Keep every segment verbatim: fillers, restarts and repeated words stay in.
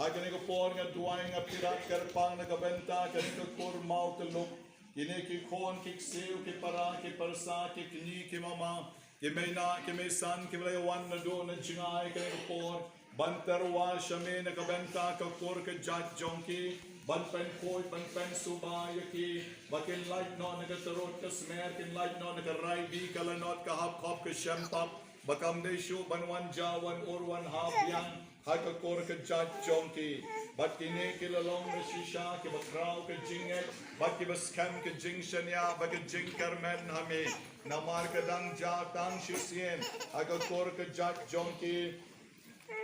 Ha kane ka por nga duwai, nga pyrkhat kyrpang na ka bynta kane ka kur Mawtyllup. Kine ki khun ki ksiew, ki para ki pyrsa, ki kñi ki mama, ki mei na ki mei san, kiba la ïa wan naduh na jngai kane ka por ban tyrwa sha me na ka bynta ka kur ka jait jong ki, ban pynkhuid, ban pynsuba ïa ki, ba kin lait noh na ka tyrut ka smer, kin lait noh na ka rai bi ka lanot ka hap khop ka shem pap, ba kam dei shuh ban wan ja, wan ur, wan hap biang ha ka kur ka jait jong ki. Bad kine ki la long na shisha kiba khraw ka jingngeit, bad kiba skhem ka jingshaniah bad ka jingkyrmen ha me. Namar ka dang ja tang shisien ha ka kur ka jait jong ki,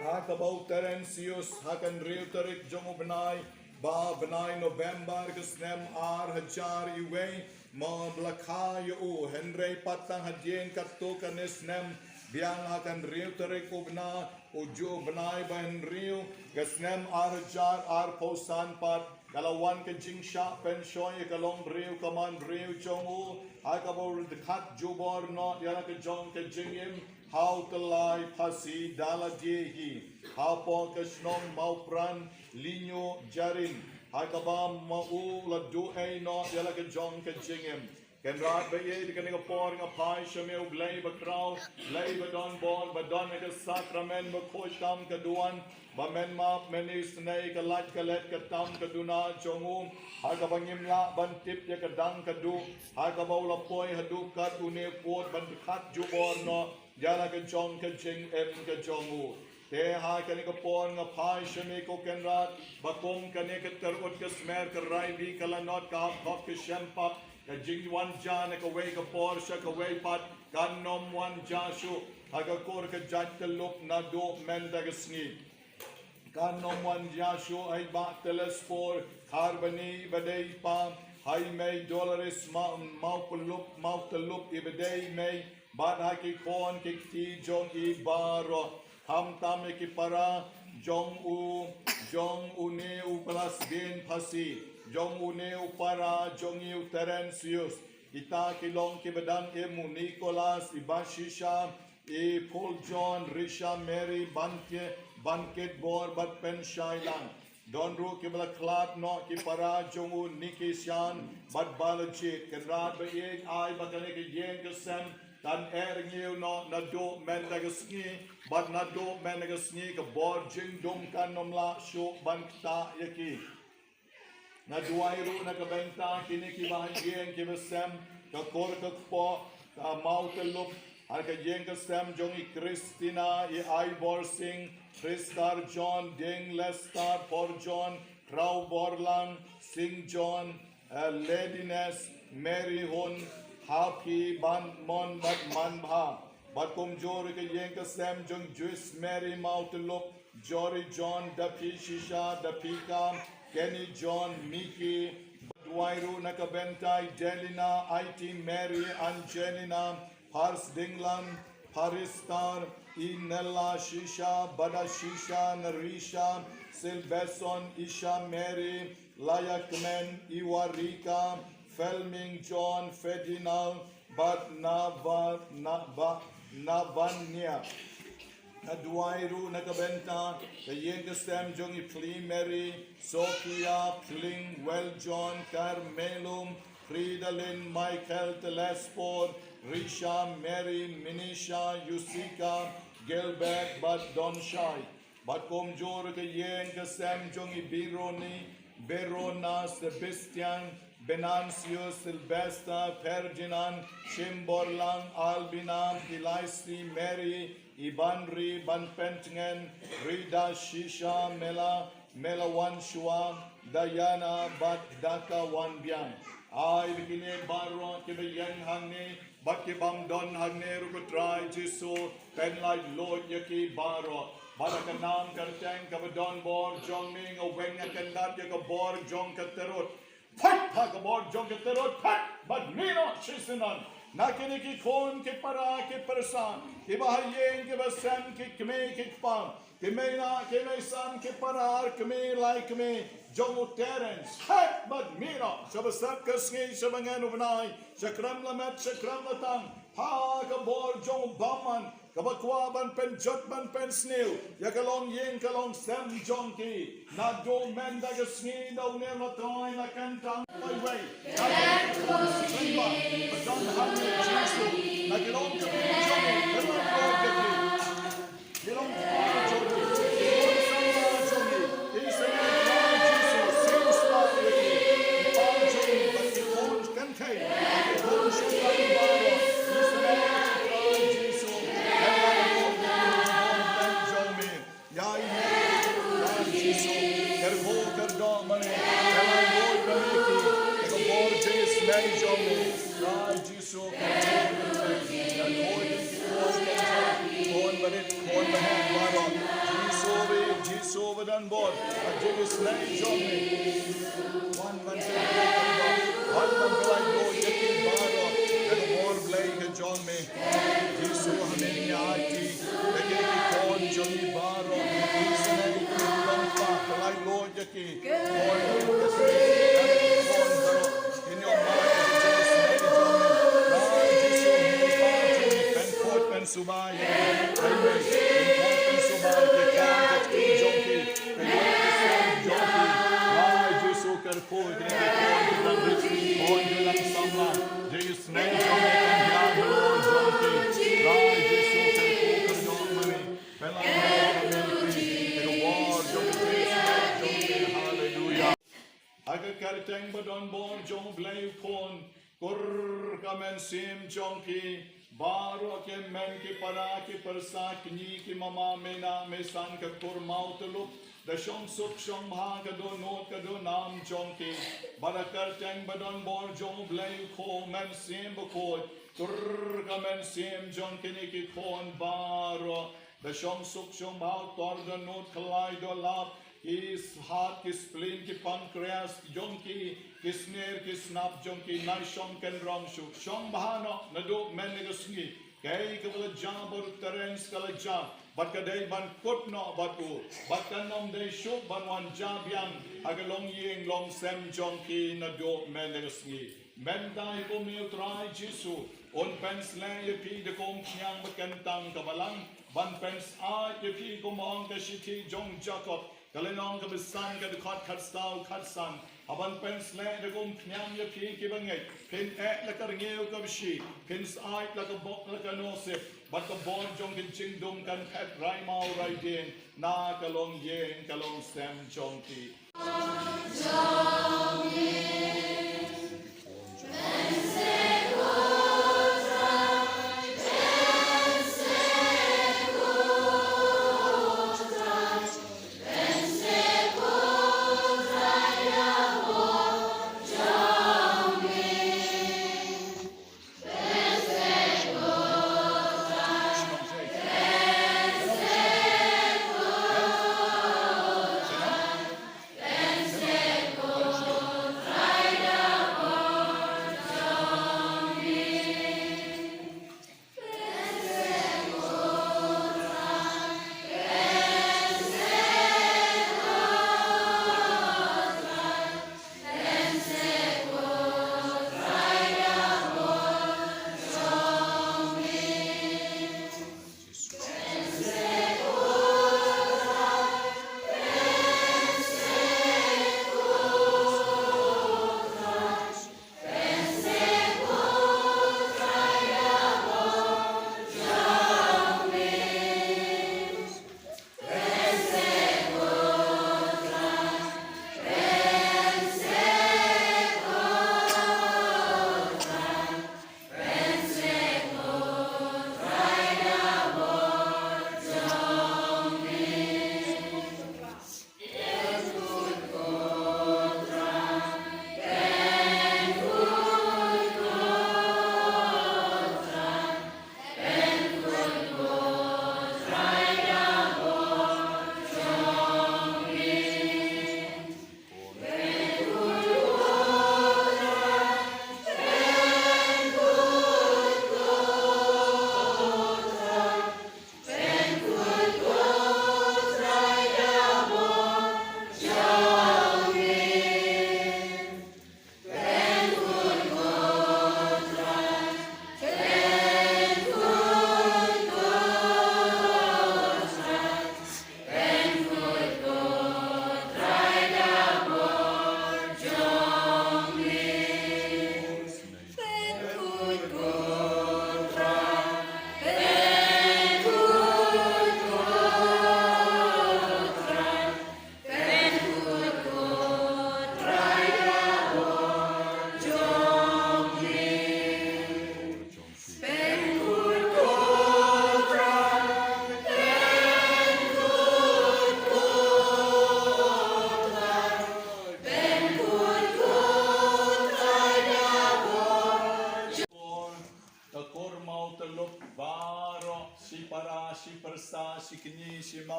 ha kaba u Terensius, ha ka hynriew tarik jong u bnai, ba bnai November ka snem ar hajar iwei, ma ba la kha ïa u, hynrei pat tang hadien katto katne snem, biang ha ka hynriew tarik u bnai, u ju bnai ba hynriew, ka snem ar hajar arphew san pat, ka la wan ka jingshah pynshoi ïa ka longbriew ka manbriew jong u, ha kaba u dkhat jubor noh ïa la ka jong ka jingim, ha u tyllai phasi da lade hi, hapoh ka shnong Mawpran, Lynñiuh Jarin, ha kaba ma u la duh ei noh ïa la ka jong ka jingim. Kynrad ba ïeit, ha kane ka por nga phai sha me, U Blei ba khraw, Blei ba don bor, ba don ha ka sakramen bakhuid tam ka duwan, ba men map, men isynei ka lait ka let ka tam ka duna jong u, ha kaba ngim lah ban tip ïa ka dang ka duh, ha kaba u la poi haduh kat une u pud ban dkhat jubor noh ïa la ka jong ka jingim ka jong u. Te ha kane ka por nga phai sha me, ko Kynrad, ba kum kane ka tyrut ka smer, ka rai bi, ka lanot, ka hap khop, ka shem pap, ka jingwan ja na kawei ka por sha kawei pat, kan ym wan ja shuh ha ka kur ka jait Tyllup naduh mynta ka sngi. Kan ym wan ja shuh ha i Bah Telespor Kharbani, i ba dei i pa, ha i mei Dolores Ma-, Mawpyllup, Mawtyllup, i ba dei i mei, bad ha ki khun ki kti jong i baroh, khamtam ïa ki para jong u, jong une u ba la sbin phasi, jong une u para jong i u Terensius. Kita ki long kiba dang im, u Nicholas, i Bashisha, i Paul John, Risha Mary, Banke-, Bankit Bor bad Pynshailang. Don ruh kiba la khlad noh, ki para jong u Nikishan bad Balajit. Kynrad ba ïeit, ai ba kane ka ïing ka sem kan eh rngiew noh naduh mynta ka sngi, bad naduh mynta ka sngi ka bor jingdum kan ym lah shuh ban ktah ïa ki. Nga duwai ruh na ka bynta kine kiba ha ïing kiba sem, ka kur ka kpoh, ka Mawtyllup, ha ka ïing ka sem jong i Christina, i Aibor Singh, Tristar John, Ding Lestar, Por John, Kraw Borlang, Singh John, eh, Ladiness, Mary Hun, Happy Ban Mon bad Manbha. Bad kumjuh ruh ka ïing ka sem jong Joyce Mary Mawtyllup, Jory John, Dapi Shisha, Dapika, Kenny John, Mickey, bad duwai ruh na ka bynta i Delina, Aiti Mary, Angelina, Pars Dinglam, Paristar, i Nella Shisha, Bada Shisha, Narisha, Silbeson, Isha Mary, Laya Kmen, Iwarika, Felming John, Ferdinand, bad Nava-, Nava-, Navanya. Nga duwai ruh na ka bynta ka ïing ka sem jong i Pli Mary, Sophia, Pling, Well John, Carmelo, Fridalin, Michael, Telespor, Risha, Mary, Minisha, Yusika, Gilbert bad Donshai. Bad kumjuh ruh ka ïing ka sem jong i Bironi, Berona, Sebastian, Venancio, Sylvester, Ferdinand, Shimborlang, Albina, Elisti, Mary, Ibanri, Ban Pentngen, Rida, Shisha, Mela, Mela Wan Shua, Diana, bad Daka Wan Biang. Ai ba kine baroh kiba ïeng hangne bad ki bym don hangne ruh, ko Trai Jisu, pynlait luid ïa ki baroh. Bad ha ka nam ka kyrteng kaba don bor jong me, nga weng nga kyndat ïa ka bor jong ka tyrut. Phet ha ka bor jong ka tyrut, phet bad mih noh shisien. Na kine ki khun ki para ki pyrsa kiba ha ïing kiba sem, ki kmie ki kpa, ki mei na, ki mei san, ki para ar kmie lai kmie jong u Terence, phet bad mih noh. Shaba sep ka sngi, shaba ngan u bnai, sha khlem la met, sha khlem la tang, ha ka bor jong u bymman, kaba kwah ban pynjot ban pynsniew ïa ka longïing ka longsem jong ki. Naduh mynta ka sngi, da une u nongtrai, na ka bynta kawei, na ka bynta ba don hangne, Jisu, na ki longkmie jong ngi, pynlong ïa ki. Ki longkmie jong ngi, ki longkmie jong ngi, ki seng Trai Jisu, seng spa ïa ki, ki pa jong ngi, bad ki khun kynthei, ki khun sha Trai baroh, ki seng Trai Jisu, pynlong ïa ki, ki khun jong ngi. Ïa i, ïa Jisu, kyrkhu kyrdoh ma ngi, pynlong ïa ki, ïa ka bor jingisynei jong ngi. Ïa Jisu, kyrkhu kyrdoh, kyrkhu ïa ki khun, khun barit, khun baheh baroh. Jisu ba, Jisu ba don bor, ka jingisynei jong ngi. Wan ban kyrkhu kyrdoh, wan ban pynlong ïa ki baroh, ïa ka bor Blei ka jong me. Jisu, ha me ngi aiti ïa ki khun jong ngi baroh, ki snei ki long pa, ka laitluid ïa ki khun, ki snei ki khun baroh, in ïoh ma ki snei jong me. Jisu, ha me ngi aiti, pynkhuid pynsuba ïa ki, pynkhuid pynsuba ïa ki khun jong ki. Rai Jisu, kyrkhu ïa kine ki khun kiba dang rit, khun kiba dang samla. Jingisynei jong me kan hiar halor jong ki. Rai Jisu, kyrkhu kyrdoh ma ngi. Pynlong ïa ka bor jong ki, jingisynei jong ki. Haleluya. Ha ka kyrteng ba don bor jong U Blei U Khun, kur ka mynsiem jong ki baroh, ki hynmen ki para, ki pyrsa, kñi ki mama, mei na mei san, ka kur maw tyllup, da shong suk shong bha ka dohnud ka dohnam jong ki. Bad ha ka kyrteng ba don bor jong U Blei U Khun, Mynsiem Bakhuid, kur ka mynsiem jong kine ki khun baroh, da shong suk shong bha, u tor dohnud, khlai dohlap, ki hat, ki spleen, ki pancreas jong ki, ki sner, ki snap jong ki, nai shong kynrong shuh, shong bha noh naduh mynne ka sngi. Kaei kaba la jia bad u Terence ka la jia, bad ka dei ban kut noh bad u, bad kan ym dei shuh ban wan jia biang ha ka longïing longsem jong ki naduh mynne ka sngi. Mynta ha ka kyrteng U Trai Jisu, un pynsleh ïa phi da ka umphniang ba kyntang ka Balang, ban pynsyaid ïa phi kumba ong ka shithi jong Jakob, ka lynnong kaba san, ka dkhot khatsaw khatsan. Haba un pynsleh da ka umphniang ïa phi kiba ngeit, phin eh la ka rngiew kaba shi, phin syaid la ka bok la ka nusip, bad ka bor jong ka jingdum kan phet rai maw rai dieng na ka longïing ka longsem jong ki.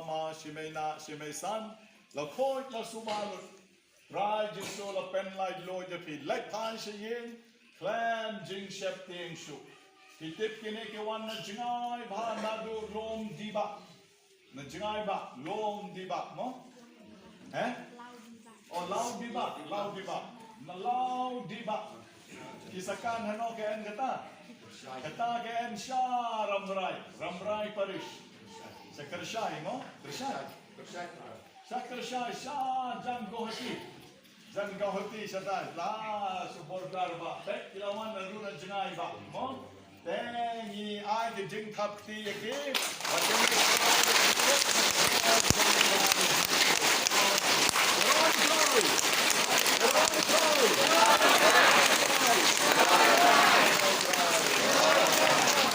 Mama, shi mei na, shi mei san, la khuid la suba lut. Trai Jisu la pynlait luid ïa phi, leit phai sha ïing, khlem jingsheptieng shuh. Phi tip kine ki wan na jngai bha naduh lum dibak. Na jngai bak, lum dibak mo? Eh? Oh, lau dibak, lau dibak. Na lau dibak. Ki sa kan hano ka en kata? Kata ka en sha Rambrai, Rambrai Parish. Sha Kyrshai mo? Kyrshai. Sha Kyrshai, sha jan Guwahati. Jan Guwahati shatai, la sha border bak. Peit ki la wan naduh na jngai bak mo? Te ngi ai ki jingthap kti ïa ki. Ba kin